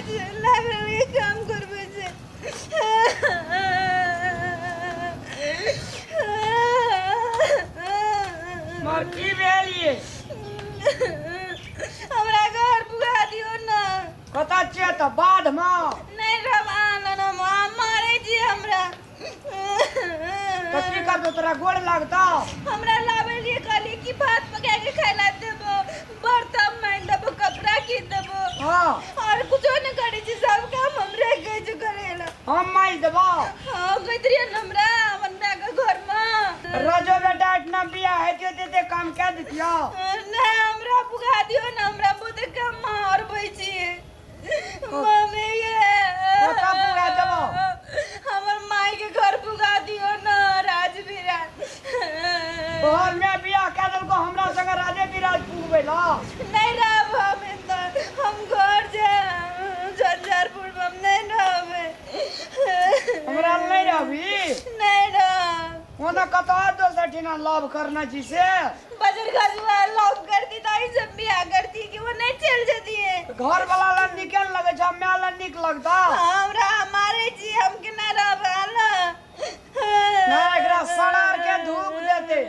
छै, लाइब्रेरी के काम करबै छै। मार की भेल ये? हमरा घर पुगा दियौ ने। कतऽ छियै तऽ बाधमे? नहि रहब आनन, हम अहाँ मारै छी हमरा। तऽ की करतौ, तोरा गोड़ लागतौ? हमरा लाबै लिए कहली कि भात पका के खाय ला देबो, बर्तन मारि देबो, कपड़ा खींच देबो। और कुछो नहीं करै छी, सब काम हमरे कहै छै करे ला। हम मारि देबो? हाँ, कहैत रहियै ने हमरा अपन माय के घर में। रजो बेटा इतना बियाह हेतियो ते काम कए देतियो? नहीं, हमरा पुगा दियो ना, हमरा बहुते काम मारबै छी मम्मी गे। कतऽ पुगा देबो? हमर माय के घर पुगा दियो ना, राजवीरा। तोहर माय बियाह कए देलको हमरा संगे राजे बिराज पुगबै ला? नहीं रहब हम एतऽ, हम घर जायब झंझारपुर में, हम नहीं रहबै। हमरा नहि रहबी? नहीं रहब। ओना कतऽ दोसर ठिना लव करना छी से? बजर खजुआ लव करती तो आई सब बियाह करती कि वो नहीं चल जाती है। घर वाला ला निकल लगे छै, माय ला निक लगता? हमरा मारे छी, हम केना रहब आला? ना एकरा सड़ार के धूप देते।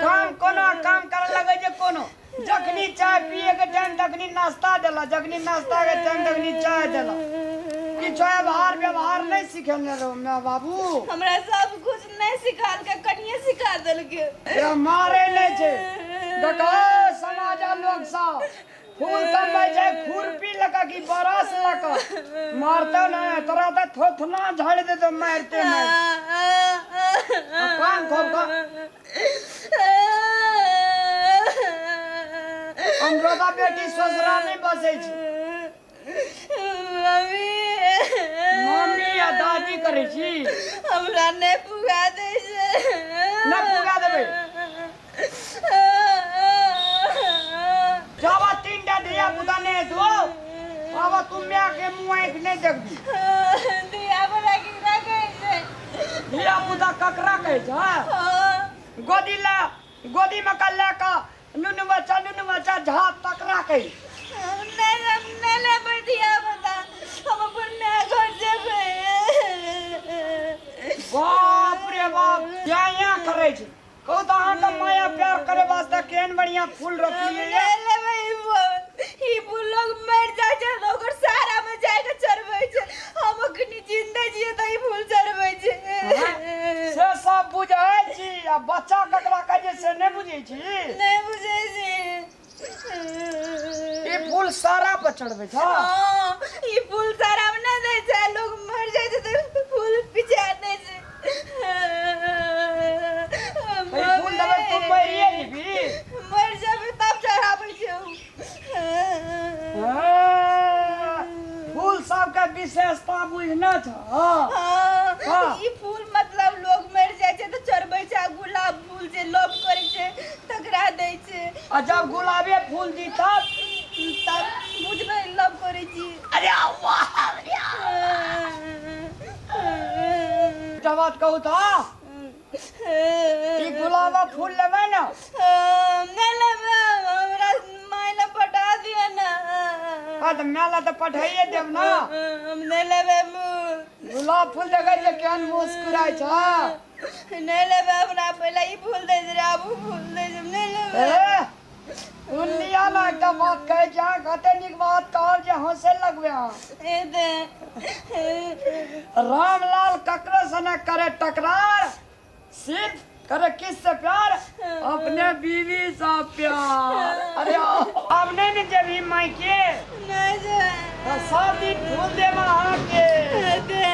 काम कोनो काम करे लगे छै कोनो, जखनी चाय पिए के टाइम तखनी नाश्ता देला, जखनी नाश्ता के टाइम तखनी चाय देला। किछु व्यवहार व्यवहार नहीं सिखेने रहो माय बाबू? हमरा सब कुछ नहीं सिखाल के, कनिए सिखा देलके। एकरा मारे नहीं छै। देखो समाज आ लोग सब फूल कमबै छै खुरपी लऽ कऽ कि बरस लऽ कऽ मारतौ ने तोरा तऽ थोथना झाड़ि देतौ मारिते मारिते। आ कान खोल कऽ हमरो तऽ बेटी ससुरा नहि बसै छै। मम्मी, मम्मी आ दादी करै छी। हमरा नहि पुगा दै छै। नहि पुगा देबै? जाबा तीनटा धिया पुता नहि हेतौ बाबा तू माय के मुँह आँखि नहि देखबी। धिया पुता केकरा कहै छै? धिया पुता ककरा कहै छै? गोदी लए गोदी में का लए कऽ नुनू बच्चा नुनू बच्चा झाप तकरा कहै। नहि, हम नहि लेबै धिया पुता, हम अपन माय घर जेबै। बाप रे बाप, या या करै छै। कहू तऽ अहाँके माया प्यार करे वास्ते केहन बढ़िया फूल रोपलियै ये। नहि लेबै ई फूल। ई फूल लोग मरि जाइ छै तऽ ओकर सारा में जाय के चढ़बै छै। हम अखनी जिंदा छियै तऽ ई फूल चढ़बै छै। से सब बुझै छी आ बच्चा ककरा कहै छै से नहि बुझै छी? नहि बुझै छी। ई फूल सारा पर चढ़बै छ? हाँ, ई फूल सारा में नहि दै छै, लोग मरि जाइ छै तऽ फूल पिछा दै छै। ई फूल देबै तू मरिए जेबी। मरि जेबै तब चढ़ाबै छै उ। हाँ, फूल सबके विशेषता बुझने छ? हाँ, हाँ। ई फूल मतलब लोग मरि जाइ छै तऽ चढ़बै छै, आ गुलाब फूल जे लोभ करै छै तकरा दै छै। आ जब गुलाबे फूल दी तब? तब बुझबै लव करै छी। अरे वाह, एकटा बात कहू तऽ ई गुलाबक फूल लेबै ने? नहि लेबै, हमरा माय लए पठा दिअ ने। हाँ तऽ माय लए तऽ पठाइए देब ने। हम नहि लेबै फूल। गुलाब फूल देखै छियै केहन मुस्कुराइ छै। नहि लेबै, हमरा पहिले ई फूल दै छै, आब ओ फूल दै छै, हम नहि लेबै। ए, सुन लिअ ने, एकटा बात कहै छी अहाँ, कते नीक बात कहब जे हंसे लगबै अहाँ। ए दे। रामलाल ककरो से न करे टकरार, सिर्फ करे किससे प्यार? अपने बीवी से प्यार। अरे आब नहीं ने जेबही मायके? नहि जे। तऽ सब दिन फूल देब अहाँके। दे।